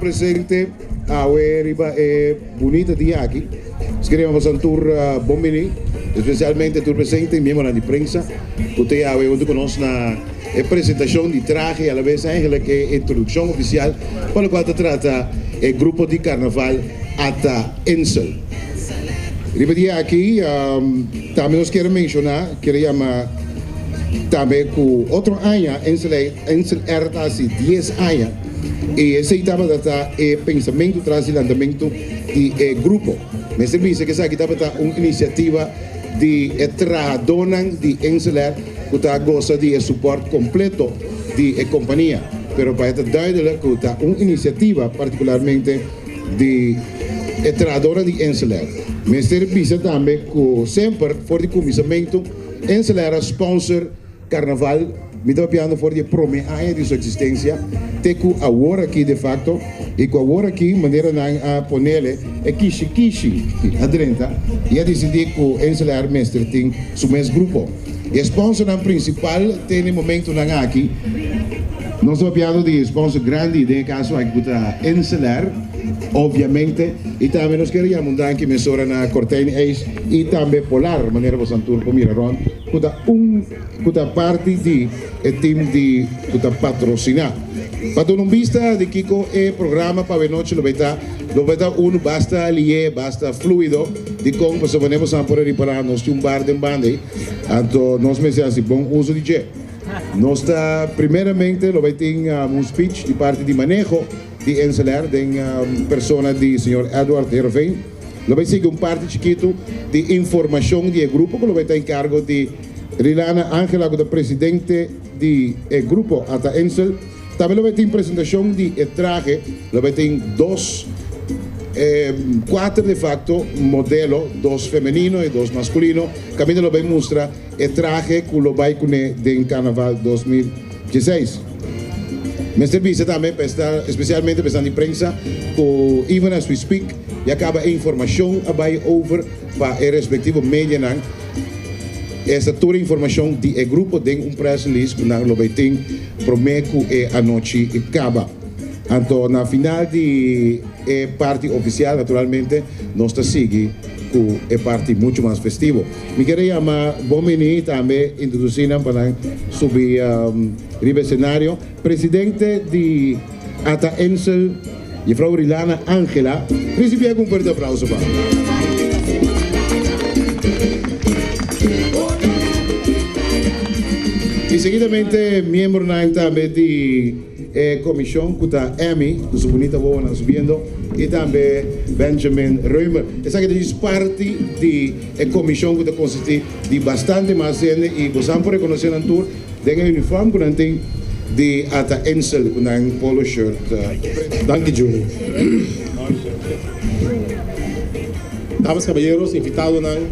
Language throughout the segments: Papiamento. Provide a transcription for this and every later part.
presente awe riba e bunita dia aki. Nos kere yama boso tur bon bini, especialmente tur presente miembronan di prensa cu ta awe hunto cu nos na e presentacion di trahe y alabes eigenlijk e introduccion oficial pa locual ta trata e grupo di carnaval Ata Insel. Riba dia aki tambe nos kier menciona, kier yama tambe cu otro aña Insel Air ta haci dies aña y esey tabata ta e pensamento tras di lantamento di e grupo. Mester bisa cu esaki tabata un iniciativa di e trahadonan di Insel Air cu ta goza di e support completo di e compania. Pero pa e ta duidelijk cu ta un iniciativa particularmente di e trahadornan di InselAir. Mester bisa tambe ku semper for di kuminsamentu InselAir a sponsor Karnaval, mi ta papiando for di e prome aña di su eksistensia te ku awor aki de facto, i ku awor aki manera nan a ponele e kishi kishi a drenta i a disidí ku InselAir mester tin su mes grupo. E sponsornan prinsipal te na e momentunan aki. Nos ta papiando di sponsor grandi, den e kaso aki ku ta InselAir, obviamente, i tambe nos kier yama un danki mesora na Cortijn IJs i tambe Polar, manera boso tur por mira rònt, ku ta un ku ta parti di e tim di ku ta patrosiná. Pa duna un bista di kiko e programa pa awenochi lo bai ta, lo bai ta unu basta lié, basta fluido. Dikon? Pasobra manera boso por a ripará nos tin un bar den banda ei, anto nos mester hasi bon uso di dje. Nos ta primeramente lo bai tin un speech di parti di maneho di InselAir den persona di señor Edward Heerenveen. Lo bai sigui un parti chikitu di informacion di e grupo cu lo bai ta encargo di Rilana Angela cu ta presidente di e grupo Ata Insel. Tambe lo bai tin presentacion di e trahe, lo bai tin dos, cuater de facto modelo, dos femenino y dos masculino, caminda lo bai mustra E trahe ku lo bai kuné den Karnaval 2016. Mester bisa tambe pa esta, espesialmente pa esnan di prensa, ku even as we speak ya kaba e informashon a bai over pa e respektivo medianan. Esta tur e informashon di e grupo den un press release ku nan lo bai tin promé ku e anochi kaba. Anto na final di e parti ofisial naturalmente nos ta sigui ku e parti muchu mas festivo. Mi kier a yama bon bini tambe introduci nan pa nan subi riba escenario. Presidente di ata Insel, Juffrouw Rilana Angela, ricibi un fuerte aplauso pa. Y seguidamente miembronan tambe di. E comision cu ta Emmy cu su bunita wowonan subiendo y tambe Benjamin Reumer. Esaki ta djis parti di e comision cu ta consisti di bastante mas hende y bosan por reconoce nan tur den e uniform cu nan tin di ata Insel cu nan polo shirt. Danki Juni. Damas, caballeros, invitadonan,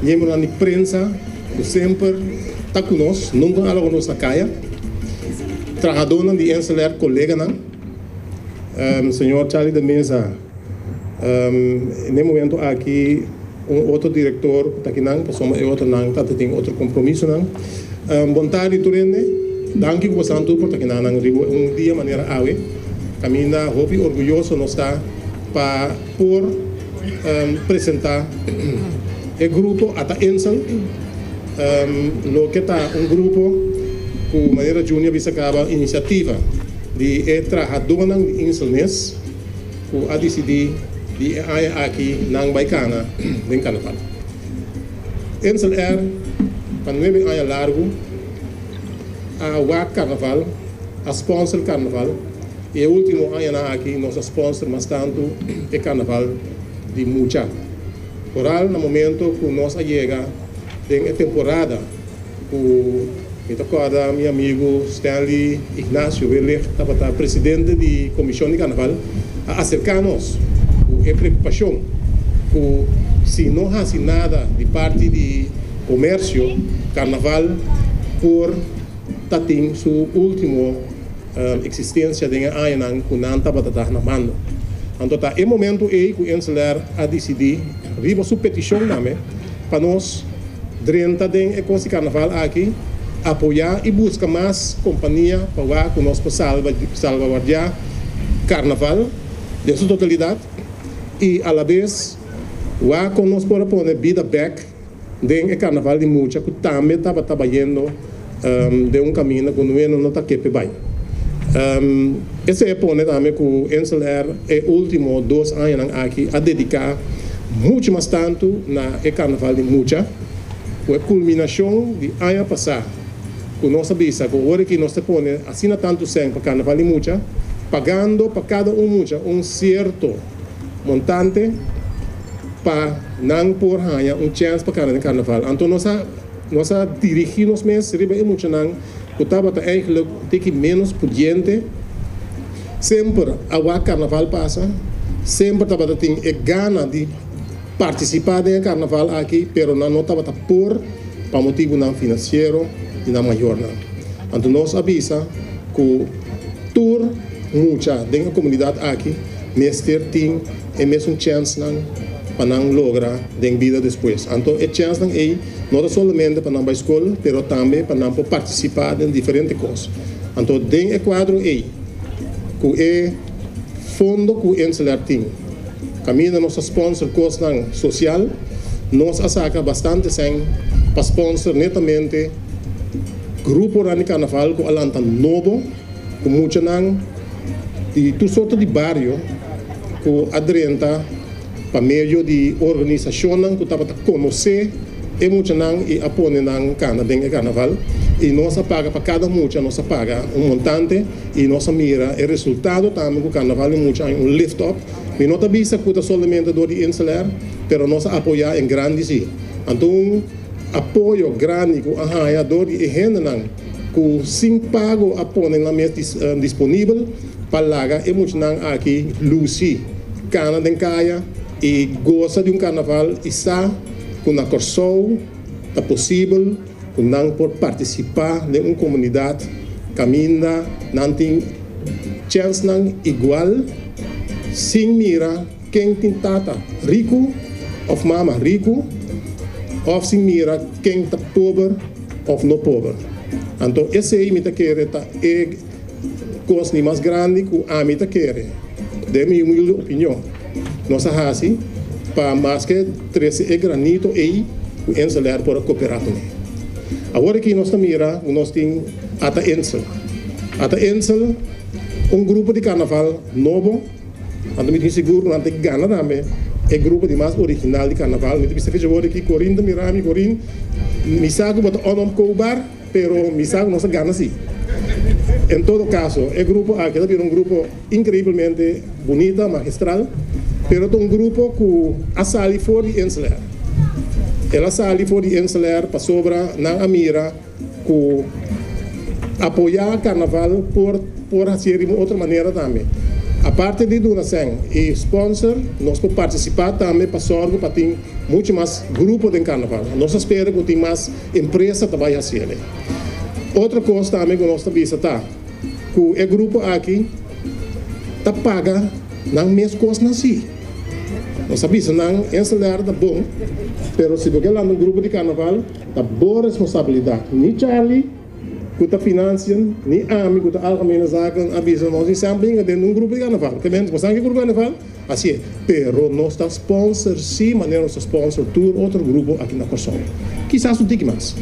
miembronan di prensa cu semper ta cu nos, nunca a laga nos na caya. Trahadónan di InselAir, koleganan, señor Charlie de Meza, n'e momento aki un otro direktor ku ta akinan pasobra e otronan ta tin otro kompromisonan. Bon tardi tur hende, danki ku bosan tur por ta akinanan riba un dia manera awe, kaminda hopi orguyoso nos ta pa por presentá e grupo Ata Insel. Loke ta un grupo ku manera Juni a bisa kaba inisiativa di e trahadónan di Insel mes ku a disidí di e aña aki nan bai kana den karnaval. Insel Air pa nuebe aña largu a wak karnaval, a sponsor karnaval i e último añanan aki nos a sponsor mas tantu e karnaval di mucha. Foral na momento ku nos a yega den e temporada ku mi ta kòrda mi amigu Stanley Ignacio Willig tabata presidente di komishon di karnaval a aserká nos ku e preokupashon ku si no hasi nada di parti di komersio karnaval por ta tin su último eksistensia den e añanan ku nan tabata ta na mando. Anto ta e momentu ei ku InselAir a disidí, riba su petishon tambe, pa nos drenta den e kos di karnaval aki, apoyá i buska mas kompania pa wak ku nos por salba, salbaguardiá. karnaval den su totalidat i alabes wak kon nos por a pone bida bèk den e karnaval di mucha ku tambe tabata bayendo den un kaminda ku nueno no ta kepe bai. Esei a pone tambe ku Insel Air e último dos añanan aki a dediká muchu mas tantu na e karnaval di mucha ku e kulminashon di aña pasá ku nos a bisa ku ora ki nos ta pone asina tantu sèn pa karnaval di mucha, pagando pa kada un mucha un sierto montante pa nan por haña un chèns pa kana den karnaval. Anto nos a nos a dirigí nos mes riba e muchanan ku tabata eigentlik un tiki ménos pudiente. Semper a wak karnaval pasa, semper tabata tin e gana di partisipá den e karnaval aki, pero nan no tabata por pa motibunan finansiero di nan mayornan. Anto nos a bisa ku tur mucha den e komunidat aki mester tin e mesun chènsnan pa nan logra den bida despues. Anto e chènsnan ei no ta solamente pa nan bai skol, pero tambe pa nan por partisipá den diferente kos. Anto den e kuadro ei, ku e fondo ku Insel-Air tin, kaminda nos ta sponsor kosnan sosial, nos a saka bastante sèn pa sponsor netamente gruponan di karnaval ku a lanta nobo, ku muchanan di tur sorto di bario ku a drenta pa medio di organisashonnan ku tabata konosé e muchanan i a pone nan kana den e karnaval. I nos a paga pa kada mucha, nos a paga un montante i nos a mira e resultado tambe ku karnaval di mucha haña un lift up. Mi no ta bisa ku ta solamente dor di InselAir, pero nos a apoyá en grandi sí. Anto un apoyo grandi ku a haña dor di e hendenan ku sin pago a pone nan mes disponibel pa laga e muchanan aki lusi, kana den kaya i gosa di un karnaval i sa ku na Kòrsou ta posibel ku nan por partisipá den un komunidat kaminda nan tin chènsnan igual sin mira ken tin tata riku òf mama riku òf sin mira ken ta pober. Of no pober. Anto esey mi ta kere ta e cos ni mas grandi cu ami ta kere, den mi humilde opinion, nos a haci pa maske trece e granito ey cu InselAir por a coopera cune. Awor aki nos ta mira cu nos tin Ata Insel. Ata Insel, un grupo di carnaval nobo. Anto mi tin sigur ku nan ta gana tambe e grupo di mas original di karnaval. Mi ta bisa fecha wòrdu aki Corin ta mira mi, Corin, mi sa ku bo ta onomkoopbaar, pero mi sa ku nos ta gana si. En todo kaso, e grupo aki ta bira un grupo inkreibelmente bunita, magistral, pero ta un grupo ku a sali for di InselAir. El a sali for di InselAir pasobra nan a mira ku apoyá karnaval por por hasié riba un otro manera tambe. Aparte di duna sèn i sponsor, nos por partisipá tambe pa sòrgu pa tin muchu mas grupo den karnaval. Nos ta spera ku tin mas empresa ta bai hasié. Otro kos tambe ku nos ta bisa ta ku e grupo aki ta paga nan mes kosnan sí. Nos a bisa nan Insel Air ta bon, pero si bo ke lanta un grupo di karnaval, Ta bo responsabilidat. Ni Charlie ku ta financiën, ni ami ku ta algemene zaken a bisa nos ni semper yega den un grupo di karnaval. Te mens, bo sa ke grupo di karnaval? Asi e. Pero nos ta sponsor si manera nos ta sponsor tur otro grupo aki na Kòrsou. Kisas un tiki mas.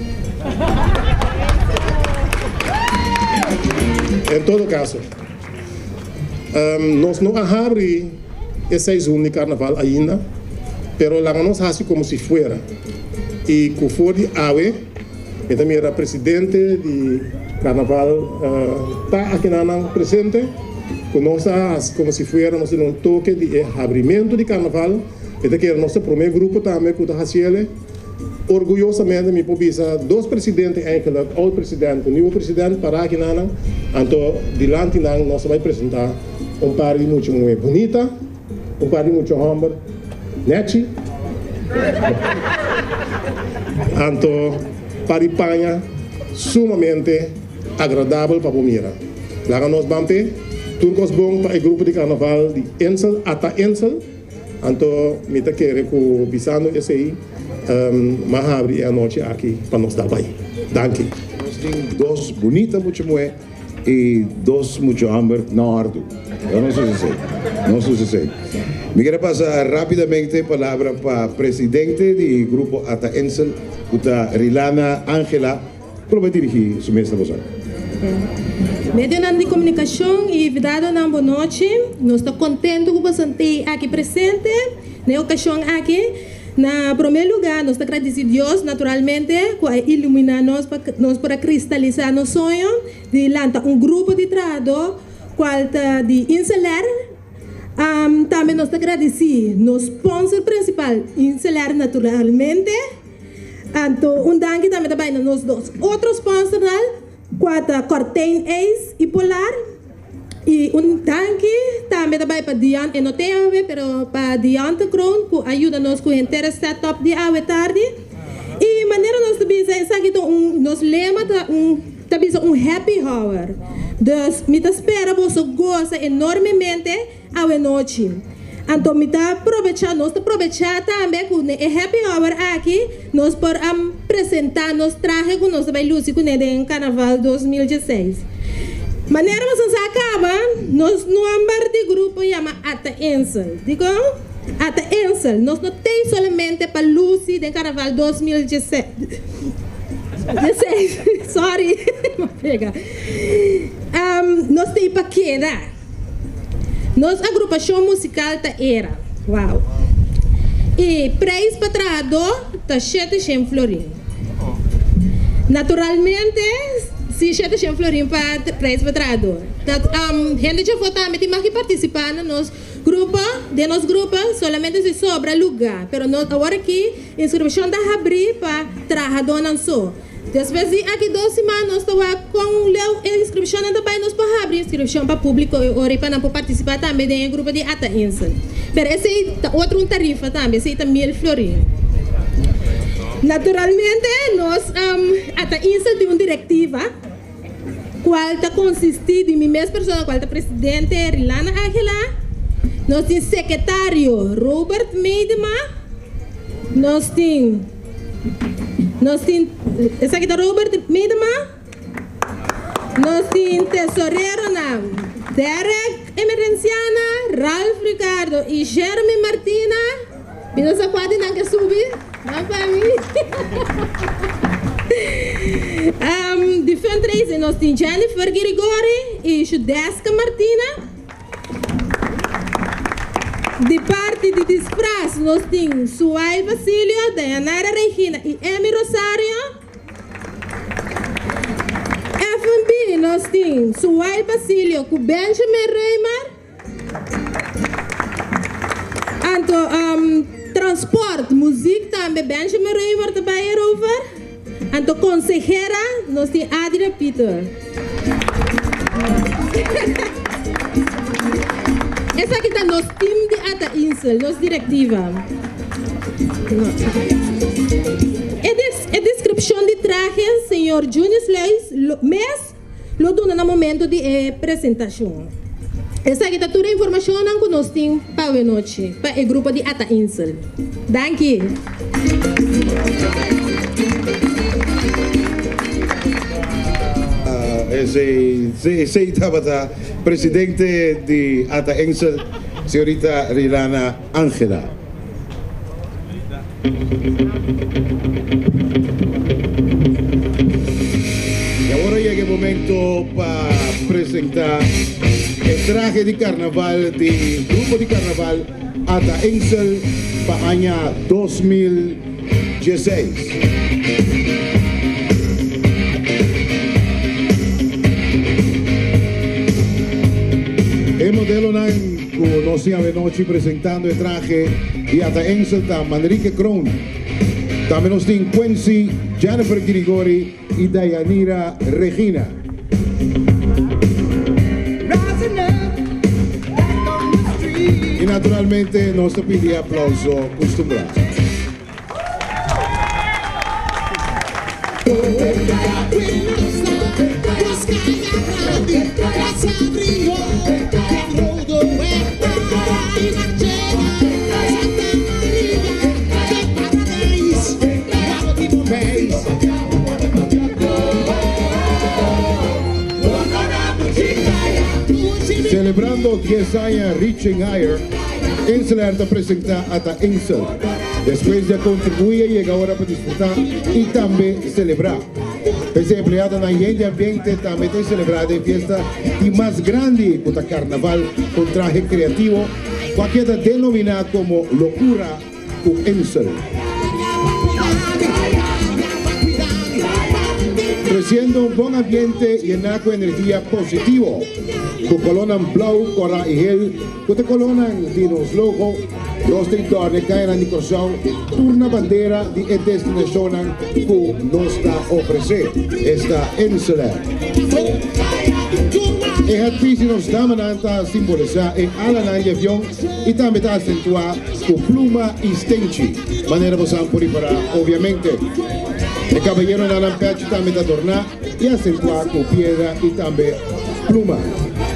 En todo kaso, nos no a habri e seizoen di karnaval ainda, pero laga nos hasi komo si fuera. I ku for di awe mi ta mira presidente di karnaval ta akinanan presente ku nos a hasi komo si fuera nos duna un toke di e habrimentu di karnaval. Mi ta kere nos ta prome grupo tambe ku ta hasiele. Orguyosamente mi por bisa dos presidente eigenlijk, oud president ku nieuwe president para akinanan. Anto dilanti nan nos ta bai presenta un par di mucha muhe bunita. Un par di mucha homber nechi. Anto par di paña sumamente agradabel pa bo mira. Laga nos ban p'e. Tur kos bon pa e grupo di karnaval di Insel, Ata Insel. Anto mi ta kere ku bisando esei m'a habri e anochi aki pa nos dal bai. Danki. Nos tin dos bunita mucha muhé. i dos mucho hamber no hartu. Yo no sucesé. No sucesé. Mi quiere pasa rápidamente palabra pa presidente di grupo Ata Insel, ku ta Rilana Angela, ku lo bai dirigí su mes na boso. Medionan di komunikashon i invitadonan bon nochi. Nos ta kontentu ku boso t'ei aki presente na e okashon aki. Na promé lugá nos ta gradisí Dios naturalmente ku a iluminá nos pa nos por a kristalisá nos soño di lanta un grupo di trahadó kual ta di Inselair. Tambe nos ta gradisí nos sponsor prinsipal Inselair naturalmente. Anto un danki tambe ta bai na nos dos otro sponsornan kua ta Cortain Ace i Polar. I un danki tambe ta bai pa Dion, e no te awe pero pa Dion te Kroon ku a yuda nos ku henter e set up di awe tardi. I manera nos ta bisa esaki ta un nos lema ta un ta bisa un happy hour. Dus mi ta spera boso gosa enormemente awe nochi. Anto mi ta probecha, nos ta probecha tambe ku ne e happy hour aki nos por a presenta nos trahe ku nos ta bai lusi kuné den Carnaval 2016. Manera boso sa kaba, nos nomber di grupo yama Ata Insel. Dikon? Ata Insel. Nos no tei solamente pa lusi den Carnaval 2016. Sorry, m'a pega. Nos tei pa keda. Nos agrupashon musikal ta era. Wow. E preis pa trahadó ta 700 florin. Naturalmente, si 700 florin pa preis pa trahadó. Ta hende djafó tambe tin mag di partisipá na nos grupo, den nos grupo, solamente si sobra lugá. Pero no awor aki inskripshon ta habrí pa trahadónan so. Despues di aki dos siman nos ta wak kon leu e inskripshonnan ta bai. Nos por habri inskripshon pa públiko e ora i pa nan por partisipá tambe den e grupo di Ata Insel. Pero esei ta otro un tarifa tambe, esei ta mil florin. Naturalmente nos Ata Insel tin un direktiva kual ta konsistí di mi mes persona kual ta presidente Rilana Angela, nos tin seketario Robert Meidema, nos tin. Nos tin, esaki ta Robert Miedema. Nos tin tesoreronan Derek Emerenciana, Ralph Ricardo y Jeremy Martina. Mi no sa cua di nan ke subi, nan pa mi. Di fundraising nos tin Jennifer Girigori y Shudeska Martina. Di parti di disfras nos tin Suail Basilio, Dayanara Regina y Emmy Rosario. FNB nos tin Suail Basilio cu Benjamin Reumer. Anto transport, muziek tambe Benjamin Reumer ta bay erover. Anto consehera nos tin Adria Pieter. Esaki ta nos team di Ata Insel, nos directiva. E descripcion di trahe señor Junius Luis mes lo duna na momento di e presentacion. Esaki ta tur e informacionnan cu nos tin pa awenochi pa e grupo di Ata Insel. Danki. Esey tabata presidente di Ata Insel, señorita Rilana Angela. Y awor a yega e momento pa presenta e trahe di carnaval di grupo di carnaval Ata Insel pa aña 2016. E modelonan cu nos tin awenochi presentando e trahe di Ata Insel ta Manrique Kroon. Tambe nos tin Quincy, Jennifer Girigori y Dayanira Regina. Y naturalmente nos ta pidi e aplauso custumbrá. Selebrando 10 aña Reaching Higher, InselAir ta presenta Ata Insel. Despues di a contribui a yega ora pa disfruta y tambe celebra. P'esei empleadonan yen di ambiente tambe ta celebra den fiesta di mas grandi cu ta Carnaval cu trahe creativo cu a keda denomina como Locura cu Insel. Treciendo un bon ambiente yená cu energia positivo, cu colornan blauw, cora y geel cu ta colornan di nos logo, nos ta intorna e cayanan di Corsou tur na bandera di e destinacionnan cu nos ta ofrece, esta InselAir. E headpiece di nos damanan ta simbolisa e alanan di avion y tambe ta acentua cu pluma y stenchi, manera bo san por ripará obviamente. E cabayeronan nan pechi tambe ta adorná y acentuá cu piedra y tambe pluma.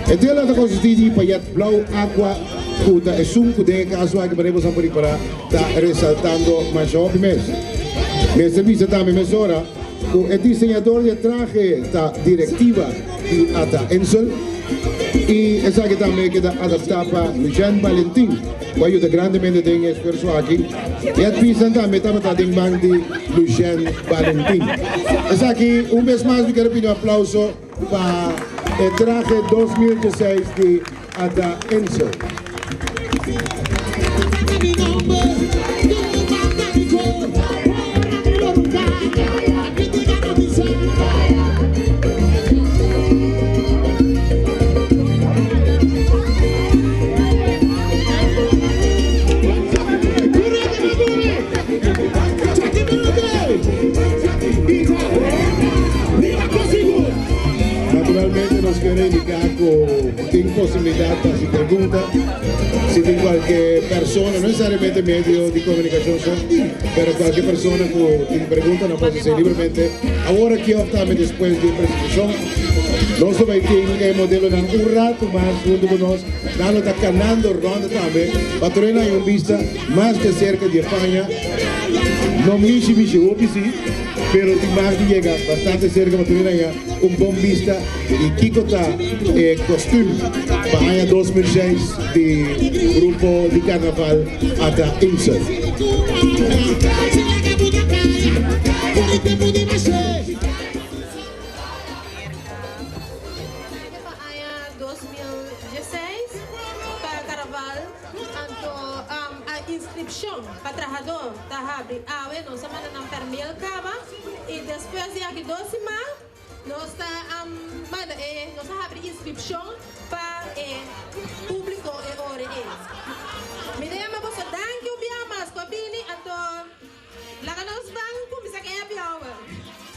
E tela ta consistí di payet blauw aqua cu ta esun cu den e caso aki manera bo san por ripará ta resaltando masha hopi mes. Mester bisa tambe mesora cu e diseñador di e trahe ta directiva di Ata Insel y esaki tambe keda adaptá pa Lucian Valentin cu a yuda grandemente den e esfuerso aki. E advisnan tambe tabata den man di Lucian Valentin. Esaki un bes mas mi ker pidi un aplauso pa e trahe 2016 di Ata Insel. Naturalmente nos quier indica cu tin posibilidad pa haci pregunta. Si tin cualke persona, no necesariamente medio di comunicacion so, pero cualke persona cu tin pregunta nan por haci libremente awor aki of tambe despues di e presentacion. Nos lo bay tin e modelonan un rato mas hunto cu nos. Nan lo ta canando rond tambe pa trae nan un bista mas de cerca di e paña. No mishi mishi hopi si, pero tin mas di yega bastante cerca pa trae nan un bon bista di kico ta e costume pa aña 2006 di grupo di carnaval Ata Insel. Trahe pa aña 2016 pa Carnaval, anto a inscripcion pa trahador ta habri awe, nos a manda nan per mail caba y despues di aki dos siman nos ta manda e, nos a habri inscripcion pa e publico e ora ey. Mi ta yama boso danki un bia mas cu a bini, anto laga nos ban cuminsa cu e happy hour.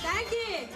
Danki!